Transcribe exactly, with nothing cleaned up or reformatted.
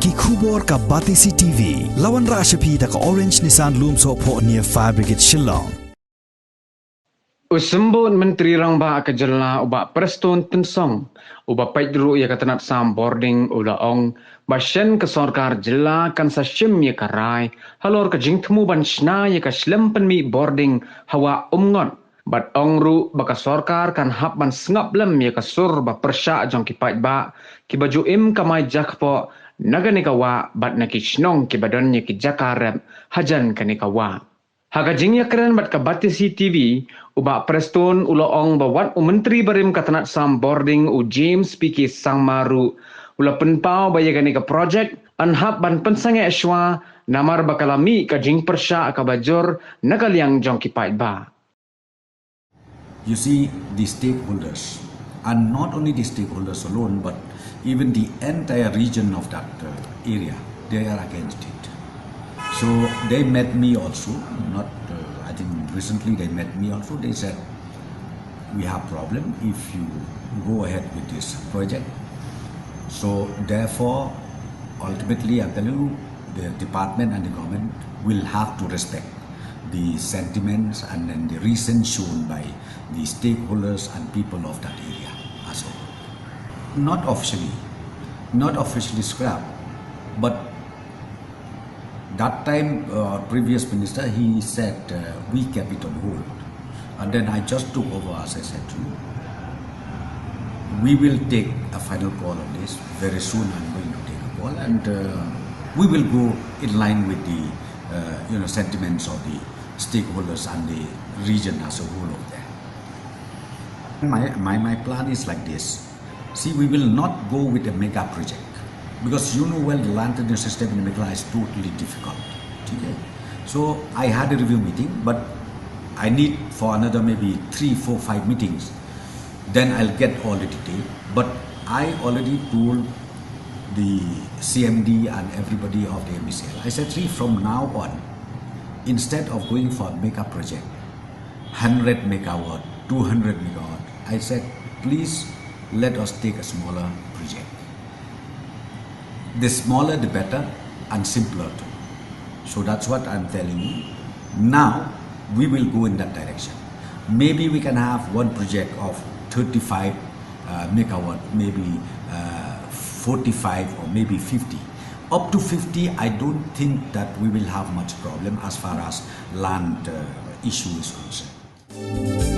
Ki khubor ka Batesi T V. La wanrah sha phi da ka Orange Nissan Lumsohphoh near Fire Brigade Shillong. U Symbud Myntri Rangbah ka jylla u Bah Prestone Tynsong, uba peit ruh ïa ka tnat sam bording, u la ong ba shen ka sorkar jylla kan sa shim ïa ka rai halor ka jingthmu ban shna ïa ka shlem pynmih bording ha Wah Umngot. Bad ong ruh ba ka sorkar kan hap ban sngap lem ïa ka sur ba pyrshah jong ki paidbah kiba ju im kamai jakpoh na kane ka wah bad na ki shnong kiba don ïa ki jaka rep hajan kane ka wah. Ha ka jingïakren bad ka Batesi T V, u Bah Prestone u la ong ba wat u Myntri barim ka tnat sam bording, u James P K Sangma ruh u la pynpaw ba ïa kane ka projek yn hap ban pynsangeh shuwa, namar ba ka la mih ka jingpyrshah kaba jur na ka liang jong ki paidbah. You see, the stakeholders, and not only the stakeholders alone, but even the entire region of that uh, area, they are against it. So they met me also, not, uh, I think recently they met me also. They said, "We have problem if you go ahead with this project." So therefore, ultimately, I tell you, the department and the government will have to respect the sentiments and then the reason shown by the stakeholders and people of that area as well. Not officially, not officially scrapped, but that time, uh, previous minister, he said, uh, we kept it on hold. And then I just took over, as I said to you. We will take a final call on this. Very soon I'm going to take a call, and uh, we will go in line with the uh, you know, sentiments of the stakeholders and the region as a whole over there. My, my, my plan is like this. See, we will not go with a mega project because you know well the land tenure system in Meghalaya is totally difficult. Okay? So I had a review meeting, but I need for another maybe three, four, five meetings. Then I'll get all the detail. But I already told the C M D and everybody of the M B C L. I said, "See, from now on, instead of going for a mega project, hundred megawatt, two hundred megawatt," I said, "Please let us take a smaller project. The smaller, the better, and simpler too." So that's what I'm telling you. Now, we will go in that direction. Maybe we can have one project of thirty-five uh, megawatt, maybe uh, forty-five or maybe fifty. Up to fifty, I don't think that we will have much problem as far as land uh, issue is concerned.